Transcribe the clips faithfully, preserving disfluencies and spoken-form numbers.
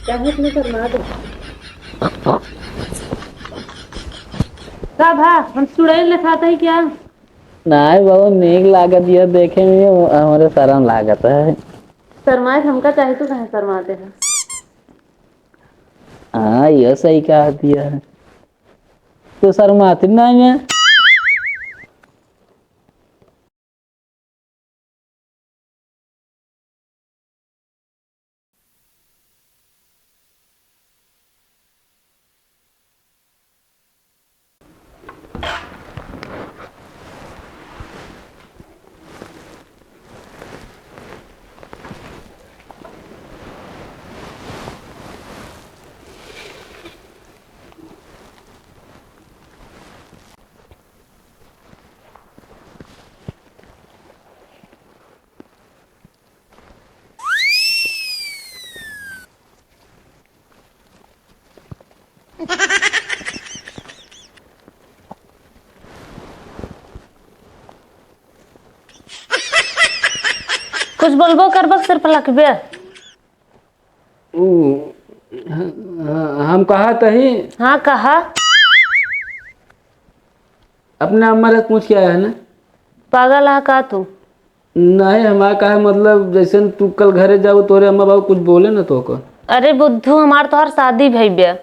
काहे इतने शर्मात है? का भा, हम चुड़ैल देखात है क्या? नाहीं, बहुत नीक लागत यह देखे में, हमरे शरम लागत है। शर्माए हमका चाही, तू काहे शर्माते है? हाँ, यह सही कहा दिया है। तो शर्माती नाहीं है। कुछ बोलबो करबक, सिर्फ लकबे। ऊ, ह-, ह-, हम कहा तही। हाँ, कहा। अपने अम्मा से पूछ के आया है ना? पागल है का तू? नहीं, हमारा कहा मतलब, जैसे तू कल घरे जाओ, तोरे अम्मा बाबू कुछ बोले ना तो को? अरे बुद्धू, हमार तोहार शादी भई बे।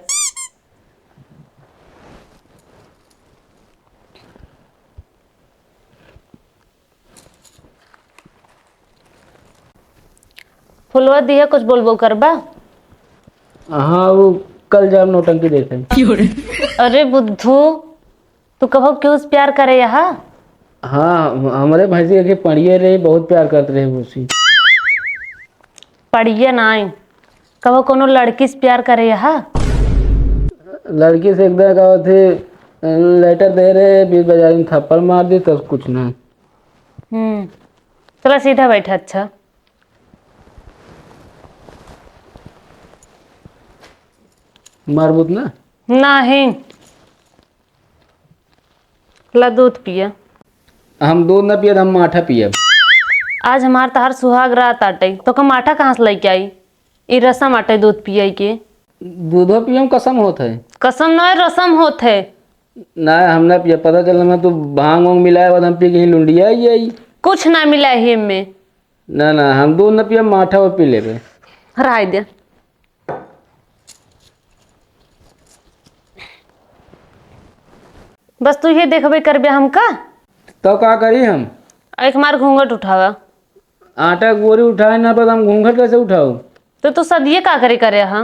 फुलवा दिया, कुछ बोलबो करबा? हाँ, वो कल जाम नौटंकी देखे। अरे बुद्धू, तू कबो केहू से प्यार करे यहाँ? हाँ, हम-, हमरे भैंसी के पड़िए रहे, बहुत प्यार करत रहे उसी। पड़िए नाई, कबो कोनो लड़की से प्यार करे यहाँ? लड़की से एक बार का होते, लेटर दे रहे, बीच बाजार में थप्पड़ मार दी, तब कुछ ना। हम्म, चला सीधा बैठा। अच्छा, मारबूत ना? नहीं, ला दूध पिया। हम दूध ना पियब, हम माठा पियब। आज हमार तहार सुहाग रात आटे, तो का माठा कहाँ से लेके आई? ई रसम आटे दूध पिए के। दूधो पिए में कसम होत है? कसम ना है, रसम होत है। ना, हम ना पिए। पता चल मैं तू भांग वांग मिलाए बाद हम पी के ही लुंडिया ही आई। कुछ ना मिला है इनमें। ना, ना, हम दूध ना पिए, माठा वो पी लेबे। हराई दे। बस तू ये देखबे करबे हमका? तो का करी हम? एक मार घूंघट उठावा। आटा के बोरी उठाए ना पावत, हम घूंघट कैसे उठाऊ? तो तू सदिये का करे करे हा?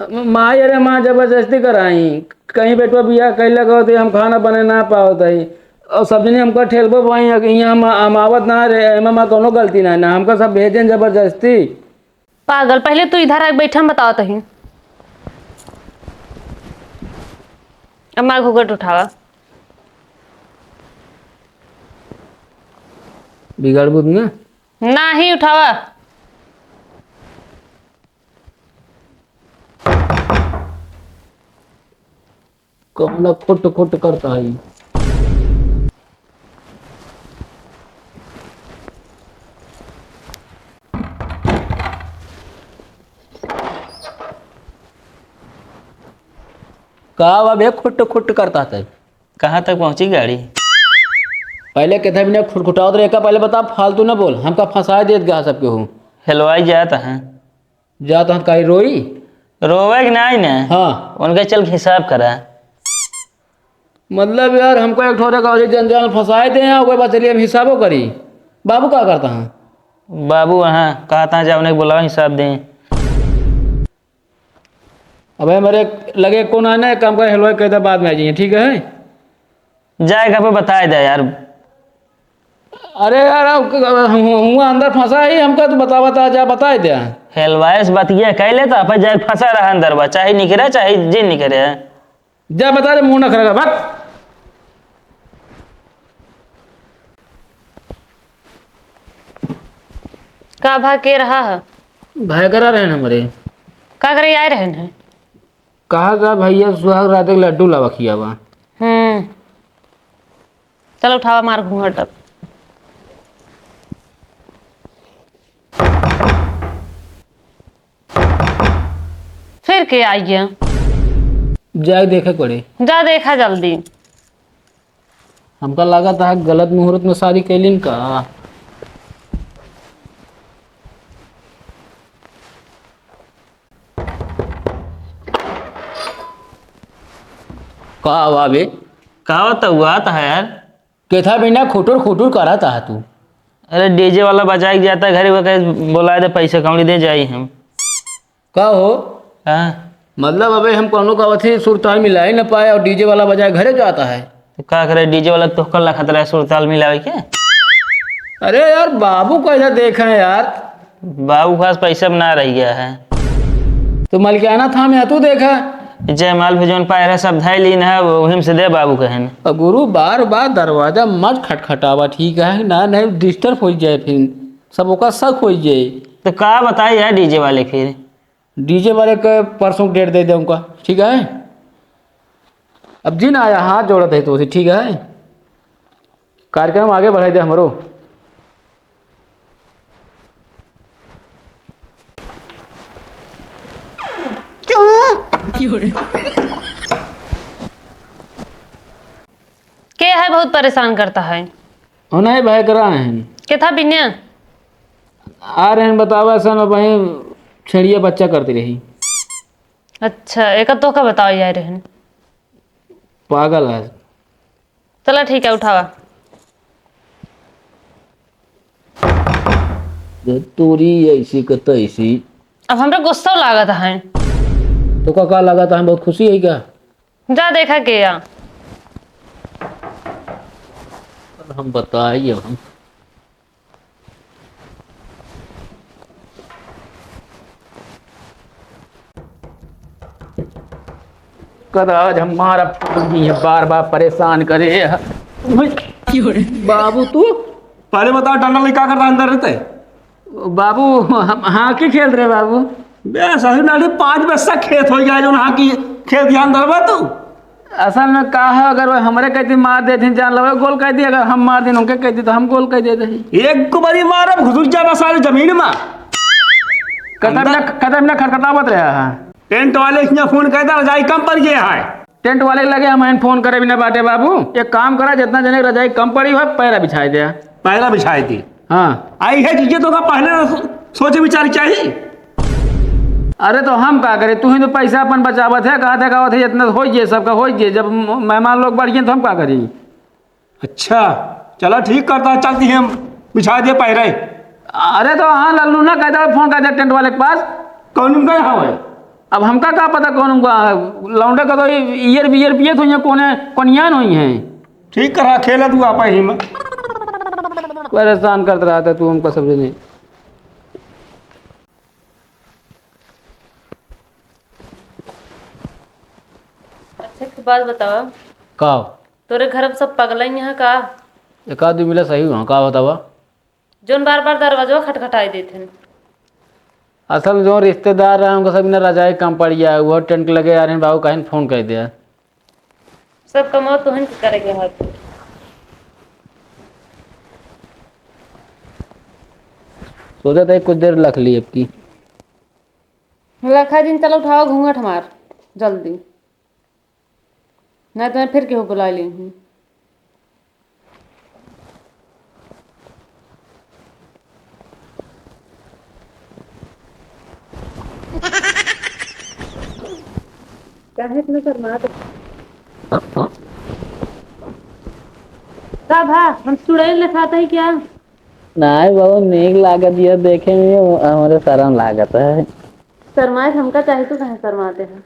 माई, अरे माँ जबरदस्ती कराई, कहीं बेटवा बियाह कैला कहते हम खाना बने ना पावत है, और सब जने हमका ठेलबो पाई, यहाँ हम, हम आवत ना रहे, एमा माँ कोनो गलती ना, ना हमका सब भेजें जबरदस्ती। पागल, पहले तू इधर आके बैठा, हम बतावत ही। अम्मा घूंघट उठावा। बिगड़बू ना? नाही उठावा। कौन खुट खुट करता है? का बा बे खुट खुट करता है? कहाँ तक पहुँची गाड़ी? पहले कितना बिना खुटखुटावत रहे, का पहले बता, फालतू ना बोल, हमका फंसाए देत गा सबके हो। हेलवाई जात है। जात हन काई रोई? रोवे के नाई ने। हाँ। उनके चल के हिसाब करा। मतलब यार, हमको एक ठोरे का जंजाल फंसाए दे हैं, ओकरे बाद चलिए हम हिसाबो करी। बाबू का करता है? बाबू वहाँ कहता है, जा उन्हें बुलाओ, हिसाब दें। अबे मेरे लगे कौन आना है, काम का हेलवाई कहता बाद में आ जाइए, ठीक है? जाए घर पे बताए दे यार। अरे यार, अब क-, अब हम, हुआ अंदर फंसा ही, हमका तो बता, बता, जा बताए दे। हेलवाइस बतिया कह ले तो अपन जाए फंसा रहा अंदर बा, चाहे निकरे, चाहे जे निकरे। जा बता दे, मुंह ना खराब, भाग। का भा के रहा है? भाई करा रहे हैं हमारे। का करे आए रहे हैं? कहा का भैया सुहाग रात के लड्डू लावा खियावा। हम्म। चलो उठावा मार घूंघट अब। के आइए। जाए देखे पड़े। जा देखा जल्दी। हमका लागत है गलत मुहूर्त में शादी कैलिन का। का हुआ बे? का होता हुआ था यार? केथा बिना खुटुर खुटुर करत आहा तू। अरे डीजे वाला बजाए के जाता है घरे, वो कहे बोला दे, पैसा कौड़ी दे जाई हम। का हो? हाँ। मतलब अबे हम कौनो का अथी सुरताल मिला ही ना पाए और डीजे वाला बजाए घरे जाता है। तो का करे, डीजे वाला तो कल खतरा है सुरताल मिलावे के। अरे यार बाबू कैसा देखे हैं यार। बाबू के पास पैसा ना रह गया है। तो मलिकाना थाम या तू देखा। जयमाल भी जौन पाए रहे सब धाई लीन है, वो वहीं से दे बाबू कहन। अब गुरु बार बार दरवाजा मत खटखटावा, ठीक है ना? नहीं डिस्टर्ब हो जाए, फिर सब ओका शक हो जाए। तो का बताई यार डीजे वाले फिर? डीजे वाले के परसों डेट दे दे उनका, ठीक है? अब जिन आया हाथ जोड़त है तो उसे, ठीक है? कार्यक्रम आगे बढ़ाई दे हमरो। के है बहुत परेशान करता है? हो नहीं भाई, करा है। के था बिन्या? आ रहे हैं, बतावा सन, वहीं छेड़िया बच्चा करती रही। अच्छा, एक तो का बताओ यार रहन। पागल है। चला ठीक है, उठावा। तोरी ऐसी क तैसी। अब हमरा गुस्सा लागत है। तो का, का लागत है? बहुत खुशी है क्या? जा देखा के या। हम बताइए हम। कद आज हम मारा पूरी है, बार बार परेशान करे। क्यों रे? बाबू तू पहले बता, डंडा लेके का करता अंदर रहते? बाबू हम हाँकी खेल रहे बाबू। बे सही नाली पाँच बजे से खेत हो गया जो हाँकी खेल दिया अंदर बा तू। असल में का है, अगर वो हमरे कहती मार देती जान लो गोल कह दी, अगर हम मार दें उनके कहती तो हम गोल कह देते हैं। एक को बड़ी मार अब घुस जाए सारी जमीन में। कदम ना, कदम ना खटखटावत रहा है। टेंट वाले के यहाँ फोन कर दे, रजाई कम पड़ गया है। टेंट वाले के लगे हम फोन करे बिना बाटे बाबू। एक काम करा, जितना जने रजाई कम पड़ी हो पैरा बिछाए दे। पैरा बिछाए दी। हाँ। आई है चीजें तो का पहले ना सो-, सोचे विचार चाहिए। अरे तो हम का करें, तू ही तो पैसा अपन बचावत है, कहा था कहा था इतना हो गए, सबका हो गए, जब म-, मेहमान लोग बढ़ गए तो हम का करें? अच्छा, चला ठीक करता है, चलती है हम बिछा दिए पैरे। अरे तो हाँ लल्लू ना कहता है, फोन कर दे टेंट वाले के पास। कौन उनका यहाँ है? अब हमका का पता कौन उनका है? लौंडे का तो ये ईयर बियर पिए तो यहाँ कोने कोनियान हुई हैं। ठीक करा, खेला तू आपा ही में। परेशान करत रहता तू हमका सब जने। अच्छा, एक बात बतावा। का? तोरे घर में सब पगला ही हैं का? एक आध दू मिला सही हुआ, का बतावा? जोन बार बार दरवाजा खटखटाई देत हैं। असल में जो रिश्तेदार रहे, उनका सब इन्हें रजाई कम पड़ गया, वो टेंट लगे आ रहे हैं, बाबू कहीं फोन कर दिया। सब कमाओ तो हम करेंगे हाथ। सोचा था कुछ देर रख ली अब की। रखा दिन, चलो उठाओ घूंघट हमार जल्दी, नहीं तो मैं फिर केहू बुला ली हूँ। काहे इतना शर्मात? का भा, हम चुड़ैल देखात है क्या? नाय, बहुत नीक लागत यह देखे में, हमरे शर्म लागत है। शर्माए हमका चाही, तू काहे शर्माते है?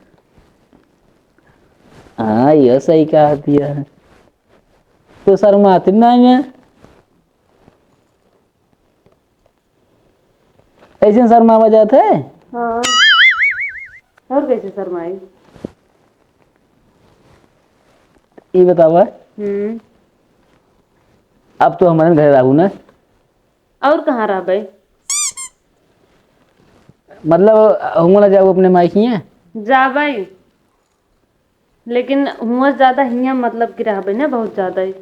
हाँ, यह सही कहा दिया है। तो शर्माती नहीं है। ऐसे शर्मावा जात है? हाँ। और कैसे शर्माई? ई बतावा। हम्म। अब तो हमारे घर रहू ना। और कहाँ रहबे? मतलब, हुआं ना जाऊ अपने माई किया? जाबे। लेकिन हुआं ज्यादा हियां मतलब कि रहबे ना बहुत ज्यादा ही।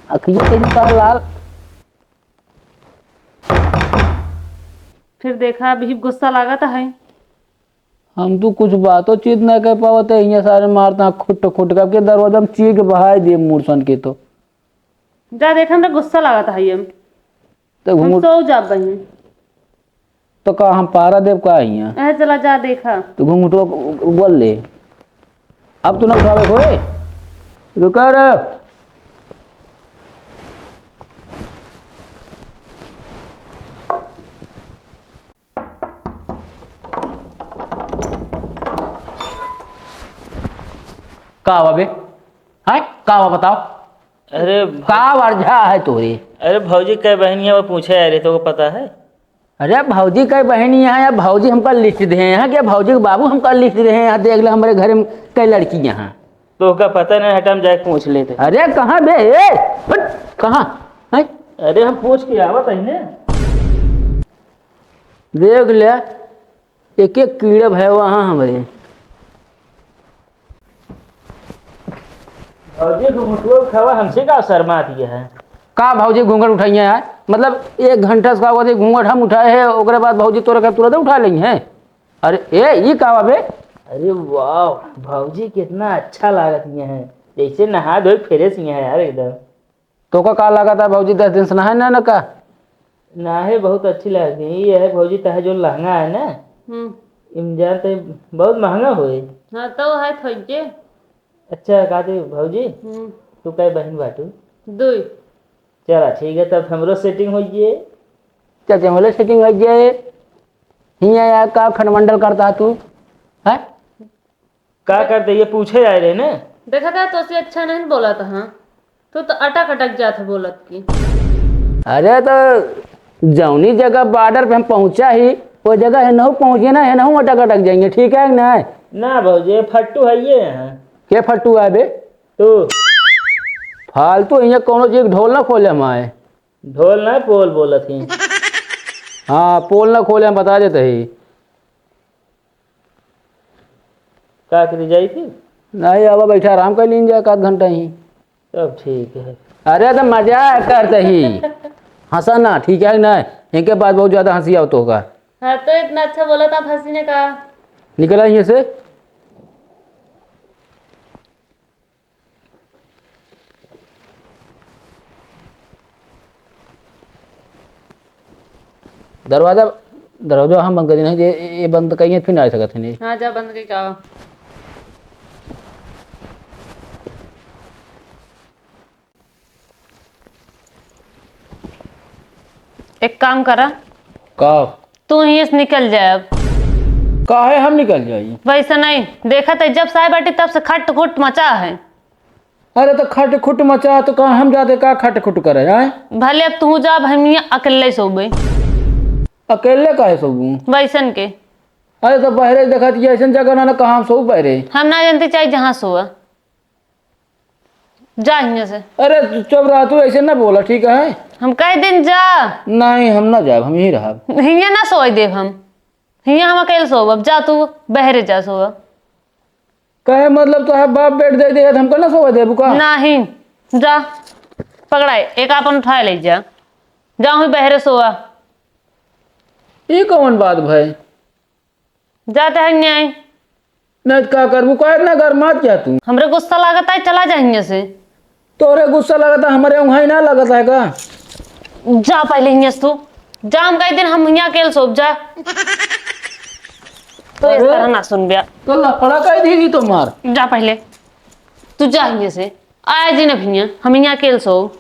अखिया कहीं का लाल। फिर देखा अभी गुस्सा लागत है। हम तो कुछ बातों चीत नहीं कर पावत है, हियाँ सारे मारता खुट खुट करके दरवाजा में चीर के बहाय दिए मूर्सन के तो। जा देख, हमरा गुस्सा लागत है हम। तो हम घुंघट सो जाब बहिन। तो का हम पारा देब का हियाँ? अरे चला जा देखा। तो घुंघटो बोल ले। अब तू ना उठावे होए। रुका रे। का बा बे? हैं? का बा बताओ? अरे भ- का वर्जा है तोरे? अरे भौजी कै बहिनी है वो पूछे आ रहे, तो को पता है? अरे भौजी कै बहिनी है या भौजी हमका लिस्ट दे हैं कि भौजी के बाबू हमका लिस्ट दे हैं, यहाँ देख ले हमरे घर में कै लड़की यहाँ। तो का पता नहीं, हटा हम जाके पूछ लेते। अरे कहाँ बे? ए, हट, कहाँ? हैं? अरे हम पूछ के आवत है ने। देख ले, एक एक कीड़ा भय वहाँ हमरे। भौजी घुंघटुआ उठावा, हमसे का शर्मा दिया है? का भौजी घूंघट उठाइए यार? मतलब एक घंटा से का हुआ था, घूंघट हम उठाए हैं, ओकरे बाद भौजी तोरे का तुरंत उठा लेंगे हैं। अरे ए, ये का बा बे? अरे वाह, भौजी कितना अच्छा लागत ये है, जैसे नहा धोए फ्रेश ये है यार एकदम। तोका का लागत है भौजी, दस दिन से नहाए ना, ना का? नहाए बहुत अच्छी लागत है। ये है भौजी, तहे जो लहंगा है ना, हम्म। इम जानते बहुत महंगा होए। हाँ, तो है थोइके। अच्छा, कहते भौजी, हम्म। तू कै बहिन बाटू? दुई। चला ठीक है, तब हमरो सेटिंग हो गए। चाचा, हमरो सेटिंग हो गए। हियाँ यार का खंडमंडल करता तू, हैं? का करते, ये पूछे आए रहे ने। देखा था, तोसे अच्छा नहीं बोला था, हाँ? तू तो अटक अटक जात है बोलत की। अरे तो जौनी जगह बॉर्डर पे हम पहुँचा ही, वो जगह है नहु पहुँचे ना, है नहु अटक अटक जाएंगे, ठीक है कि नहीं? ना भौजी, ये फट्टू है ये यहाँ। के फट्टू है बे? तू। फालतू यहाँ कौनो चीज ढोल ना खोले हम आए। ढोल ना पोल बोलत ही। हाँ, पोल ना खोले हम बता देते ही। का करी जाई फिर? नहीं, अब बैठा आराम कर लीन जाए, एक आध घंटा ही। तब ठीक है। अरे तो मजाक करते ही, हंसा ना, ठीक है कि नहीं? इनके बाद बहुत ज्यादा हंसी आवत होगा। हाँ, तो इतना अच्छा बोला था, हंसी ने का? निकला यहीं से। दरवाजा, दरवाजा हम बंद कर देना है, ये, ये बंद करिए, फिर ना आ सकत है नहीं। हाँ, जा बंद करके आओ। एक काम करा। का? तू यहीं से निकल जाए अब। काहे हम निकल जाई? वैसे नहीं, देखत है जब से आए बाटी तब से खट खुट मचा है। अरे तो खट खुट मचा तो का हम जाते का खट खुट करे, आए? भले अब तू जा, अब हम यहाँ अकेले सोबे। अकेले काहे सोबू? वैसन के। अरे तो बहरे देखत ये ऐसन जगह ना, ना कहाँ हम सोबू बहरे। हम ना जानते चाहे जहाँ सोआ। जा हियाँ से। अरे चुप रहा तू, ऐसे ना बोला, ठीक है? हम कह दिन जा। नहीं, हम ना जाब, हम यहीं रहब। हियाँ ना सोए देब हम, हियाँ हम अकेले सोब। अब जा तू बहरे जा सोआ। कहे मतलब तो है बाप बेट दे दे, हमको ना सोए देबू का? नहीं, जा पकड़ाए, एक आपन उठाए ले जा, जा वहीं बहरे सोआ। ये कौन बात भाई? जाते हैं न्याय। नहीं तो का करबू, काहे इतना गरमात क्या तू? हमरे गुस्सा लागत है, चला जा हियाँ से। तोरे गुस्सा लागत है, हमरे उंघाई ना लागत है का? जा पहले हियाँ से तू, जा, हम कह दिन हम हियाँ अकेल सोब जा। तो इस अरे, तरह ना सुन बिया। तो लफड़ा कह देगी तो मार। जा पहले, तू जा हियाँ से, आए दिन अब हियाँ, हम हियाँ अकेल सोब।